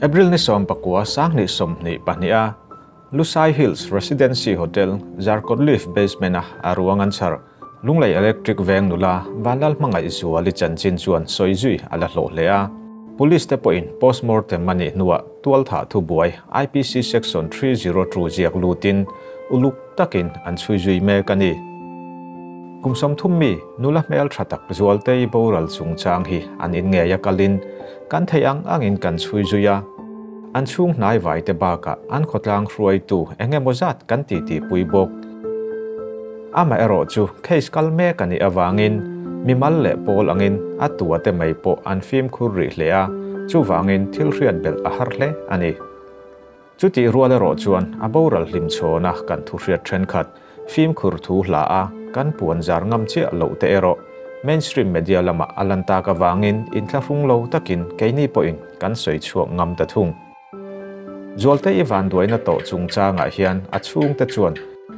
April ni 19 2022 a Lusai Hills Residency Hotel, Zarkawt Lift Basement-a a ruang an chhar. Lunglei Electric Veng nula Vanlalhmangaihzuali chanchin chuan sawi zui a la hlawh hle a. Police te pawhin postmortem a nih hnuah tualthah thubuai IPC Section 302 ziak lutin uluk takin an chhui zui mek a ni. Kum 30 mi nula hmel tha tak Zualtei boral chungchang hi an in ngei a kalin kan theih ang angin kan chhui zui a. An chhung hnai vai te bakah an khawtlang hruaitu eng emaw zat kan titi pui bawk. Amaherawh chu case kal mek a nih avangin mimal leh pawl angin a tua te mai pawh an fimkhur rih hle a, chuvangin thil hriat belh a har hle a ni. Chutih rual erawh chuan a boral hlim chhawna kan thu hriat thenkhat fimkhur thu hla a kan puan zar ngam chiah loh te erawh mainstream media lamah a lan tak avangin inthlahrung lo takin keini pawhin kan sawi chhuak ngam ta thung. Zualte i vanduaina tawh chungchangah hian a chhungte chuan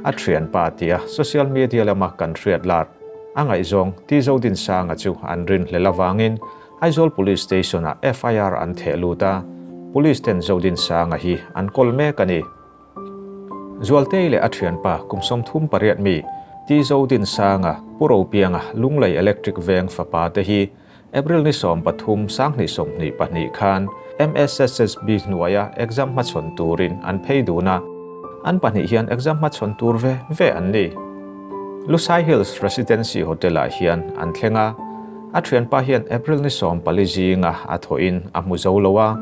a thianpa tia social media lama kan hriat lar a ngaihzawng Ti Zodinsanga chu an rinhlel avangin Aizawl Police Station-ah FIR an theh lut a, Police ten Zodinsanga hi an kawl mek a ni. Zualtei leh a thianpa kum 38 mi Ti Zodinsanga, Pu Ropianga, Lunglei Electric Veng fapa te hi April ni 13 2022 khan MSSSB hnuaia exam hmachhawn turin an phei dun a, an pahnih hian exam hmachhawn tur ve ve an ni. Lusai Hills Residency Hotel-ah hian an thleng a, a thianpa hian April ni 14 zinga a thawhin a hmu zo lo a,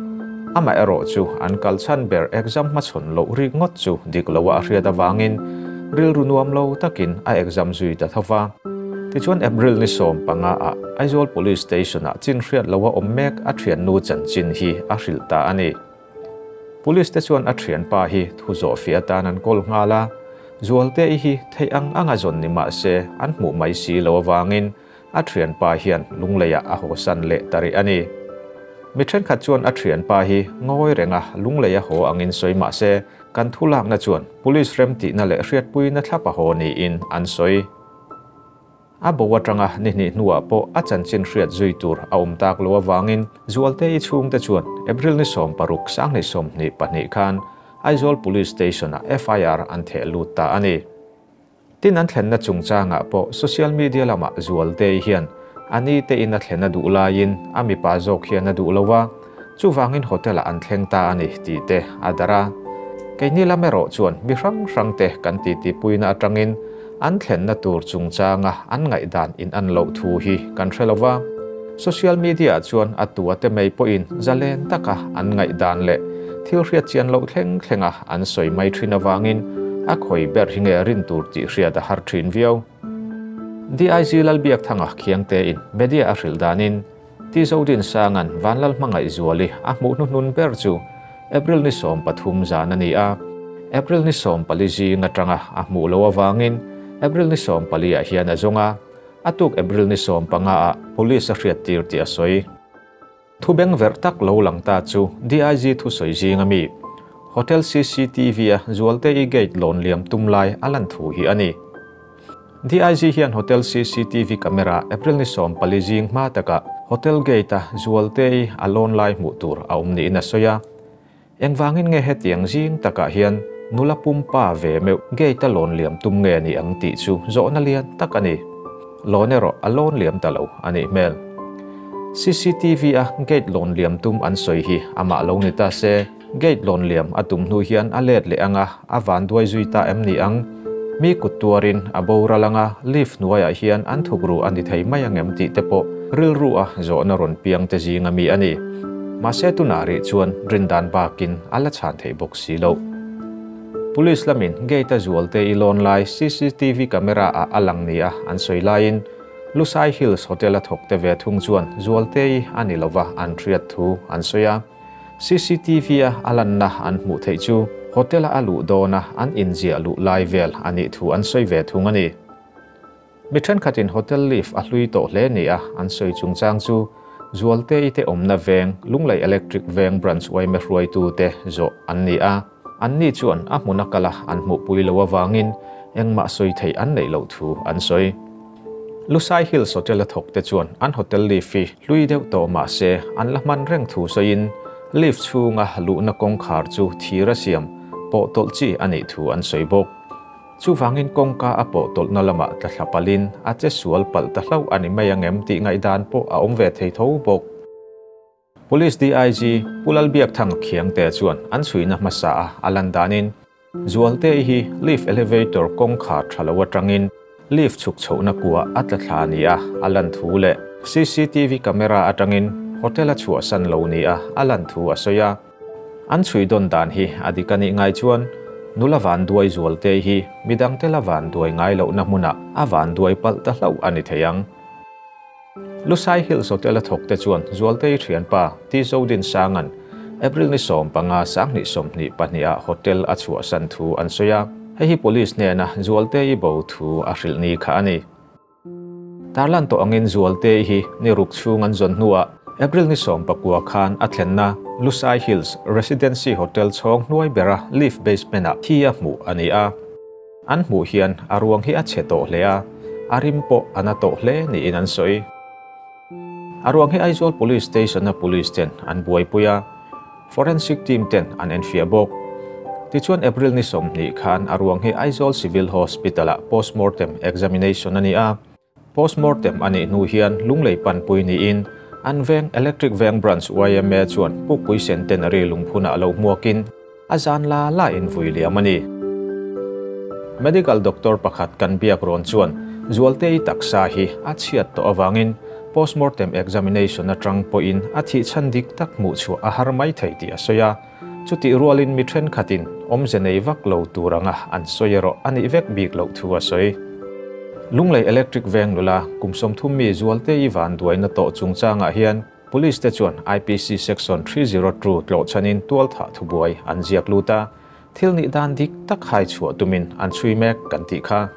amaherawh chu an kal chhan ber exam hmachhawn loh rik ngawt chu dik loa a hriat avangin rilru nuam lo takin a exam zui ta tho va. Tichuan April ni 15 ah Aizawl Police Station-ah chin hriat loa awm mek a thiannu chanchin hi a hrilh ta a ni. Police te chuan a thianpa hi thu zawh fiah atan an kawl nghal a, Zualte i hi theih ang anga zawn ni mah se an hmuh mai si lo avangin a thianpa hian Lungleiah a hawsan leh ta rih a ni. Mi thenkhat chuan a thianpa hi ngawi renga Lunglei a haw angin sawi mah se kan thu lakna chuan Police remtihna leh hriatpuina thlap a haw niin an sawi. A bo atanga ni hnih hnuah pawh a chanchin hriat zui tur a awm tak lo avangin Zualte i chhungte chuan April ni 16 2022 khan Aizawl Police Station-ah FIR an theh lut ta a ni. Tin an thlenna chungchangah pawh social media lamah Zualte i hian a ni te in a thlen a duh laiin a mipa zawk hian a duh lo a, chuvangin hotel-ah an thleng ta a ni tih te a darh a. Keini lam erawh chuan mi hrang hrang te kan titipuina atangin an thlenna tur chungchanga an ngaihdan in an loh thu hi kan hre lo va. Social media-ah chuan a tua te mai pawhin zalen taka an ngaihdan leh thil hriat chian loh thleng thlenga an sawi mai thin avangin a khawi ber hi nge rin tur tih hriat a har thin viau. DIG Lalbiakthanga Khiangtein media a hrilh danin Ti Zodinsanga'n Vanlalhmangaihzuali a hmuh hnuhnun ber chu April ni 13 zan a ni a. April ni 14 zing atanga a hmuh loh avangin April ni 14 ah hian a zawng a, a tuk April ni 15 ah Police a hriattir tih a sawi. Thu beng verh tak lo lang ta chu DIG thusawi zing a mi Hotel CCTV a Zualte-i gate lawn liam tum lai a lan thu hi a ni. DIG hian Hotel CCTV camera April ni 14 zing hma takah Hotel gate-a Zualte-i a lawn lai hmuh tur a awm niin a sawi a. Engvangin nge hetiang zing takah hian nula pumpa ve meuh gate-a lawn liam tum nge ni ang tih chu zawhna lian tak a ni. Lawn erawh a lawn liam ta lo a nih hmel. CCTV-a gate lawn liam tum an sawi hi amah lo ni ta se, Gate lawn liam a tum hnu hian a let leh anga a van duai zui ta em ni ang? Mi kut tuarin a boral anga lift hnuaiah hian an thuk ru a ni thei mai angem tih te pawh rilru a zawhna rawn piang te zing a mi a ni. Mahse tunah rih chuan rindan bakin a la chhan thei bawk si lo. Police lamin gate a zualte i lawn lai CCTV camera ah a lang nia an sawi laiin Lusai Hills Hotel a thawk te ve thung chuan zualte i a ni lova an hriat thu an sawi a. CCTV a a lanna an hmuh theih chu hotel a a luh dawna an inziah luh lai vel a nih thu an sawi ve thung a ni. Mi thenkhatin hotel lift a hlui tawh hle ni a an sawi chungchang chu Zualte-i te awmna veng Lunglei Electric Veng Branch yma hruaitute zawh an ni a, anni chuan a hmuna kala an hmuhpui lo avangin engmah sawi theih an neih loh thu an sawi. Lusai Hills Hotel a thawk te chuan an hotel lift hi hlui deuh tawh mah se an la hman reng thu sawiin Lift chhunga luhna kawngkhar chu thir a siam pawh tawlh chi a nih thu an sawi bawk. Chuvangin kawngka a pawh tawlhna lamah tla thla palhin a che sual palh ta hlauh a ni mai ang em tih ngaihdan pawh a awm ve thei tho bawk. Police DIG Pu Lalbiakthang Khiangte chuan an chhuina hmasa a a lan danin Zualte hi lift elevator kawngkhar tha lo atangin lift chhuk chhohna kua a tla thla nia a lan thu leh cctv camera atangin hotel a chhuahsan lo nia a lan thu a sawi a. An chhui dawn dan hi a dik a nih ngai chuan nula vanduai Zualte hi midangte la vanduai ngai lohna hmunah a vanduai palh ta hlauh a ni thei ang. Lusai Hills Hotel a thawk te chuan Zualtei thianpa Ti Zodin Sanga'n April ni 15 2022 ah hotel a chhuahsan thu an sawi a, hei hi police hnena Zualtei bo thu a hrilh ni kha a ni. Tarlan tawh angin Zualtei hi ni ruk chhung an zawn hnuah April ni 19 khan a thlenna Lusai Hills Residency Hotel chhawng hnuai bera lift basement ah thi a hmuh a ni a. An hmuh hian a ruang hi a chhe tawh hle a, a rim pawh a na tawh hle niin an sawi. A ruang hi Aizawl Police Station-a Police ten an buaipui a, Forensic team ten an enfiah bawk. Tichuan April ni 20 khan a ruang hi Aizawl Civil Hospital-ah postmortem examination a ni a, postmortem a nih hnu hian Lunglei panpui niin an veng Electric Veng Branch yma chuan Pukpui Centenary lungphunah lo hmuakin a zan la la in vui liam a ni. Medical doctor pakhat kan biak rawn chuan Zualtei taksa hi a chhiat tawh avangin postmortem examination atang pawhin a thih chhan dik tak hmuh chhuah a har mai thei tih a sawi a, chutih rualin mi thenkhatin awmze nei vak lo tur anga an sawi erawh a nih vek bik loh thu a sawi. Lunglei Electric Veng nula kum 30 mi Zualtei vanduaina tawh chungchangah hian Police te chuan IPC Section 302 tlawh chhanin tual thah thubuai an ziak lut a, thil nih dan dik tak hai chhuah tumin an chhui mek kan tih kha.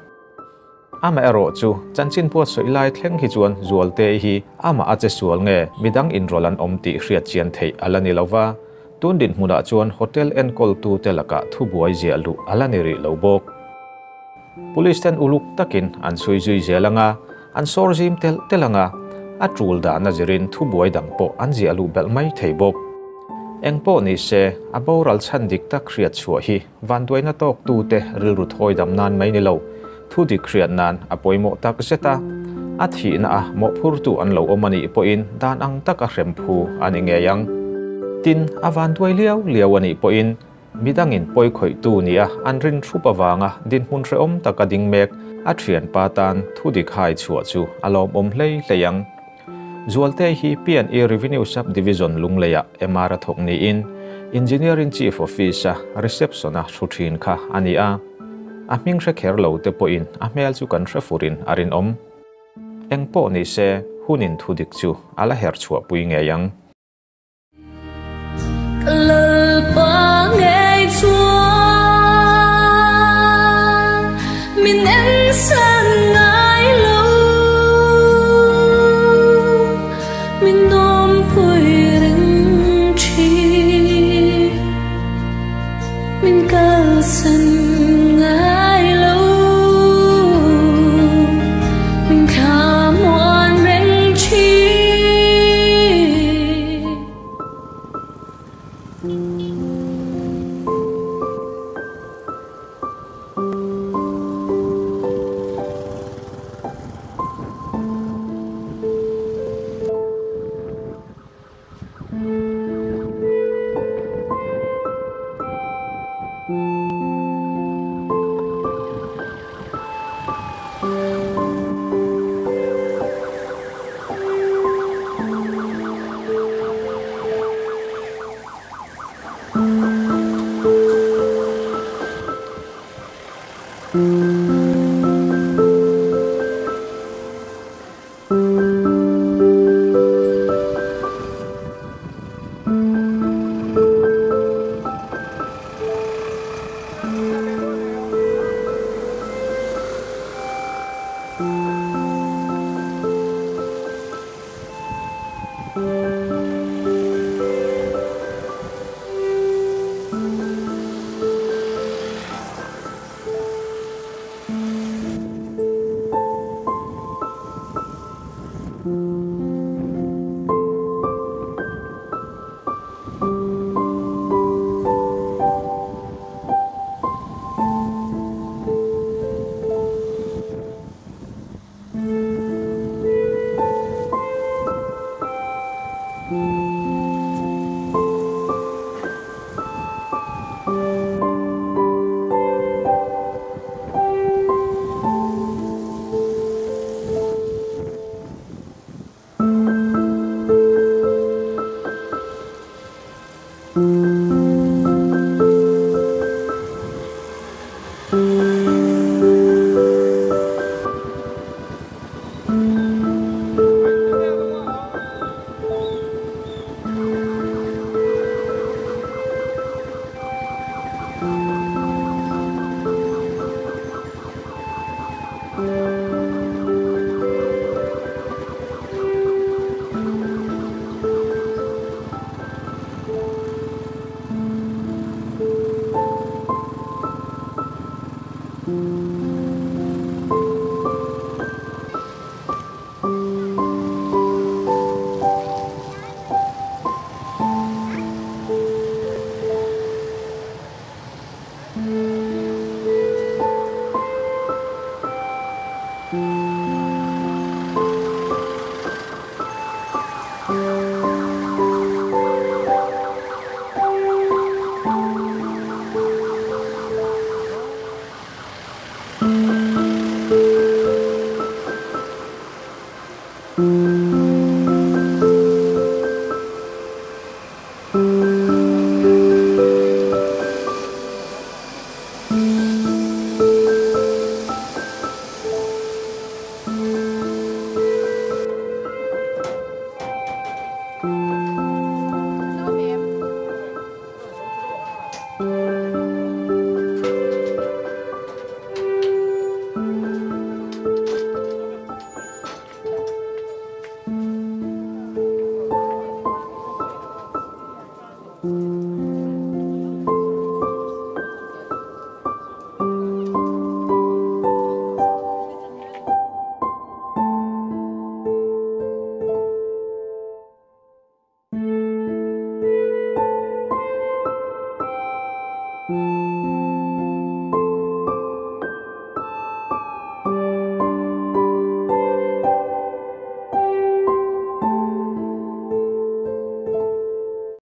Amaherawh chu chanchin puat sawi lai thleng hi chuan Zualtei hi amah a che sual nge midang inrawlh an awm tih hriat chian theih a la ni lo va, tun dinhmunah chuan hotel enkawltu te lakah thubuai ziah luh a la ni rih lo bawk. Police ten uluk takin an chhui zui zel ang a, an sawr zim telh telh ang a, a tul dahna zirin thubuai dang pawh an ziah luh belh mai thei bawk. Eng pawh ni se, a boral chhan dik tak hriat chhuah hi vanduaina tawktute rilru thawi dam nan mai ni lo, thu dik hriat nan a pawimawh tak zet a, a thihna a mawhphurtu an lo awm a nih pawhin dan ang taka hrem phu a ni ngei ang. Tin, a vanduai liau liau a nih pawhin Midangin pawi khawihtu nia an rin thup avanga dinhmun hrehawm taka ding mek a thianpa tan thu dik hai chhuah chu a lawmawm hlei hlei ang. Zualte hi P&E Revenue Sub-Division Lungleiah MR a thawk niin Engineering Chief Office-a reception-a thu thin kha a ni a. A hming hre kher lo te pawhin a hmel chu kan hre furin a rinawm. Eng pawh ni se hunin thu dik chu a la her chhuahpui ngei ang.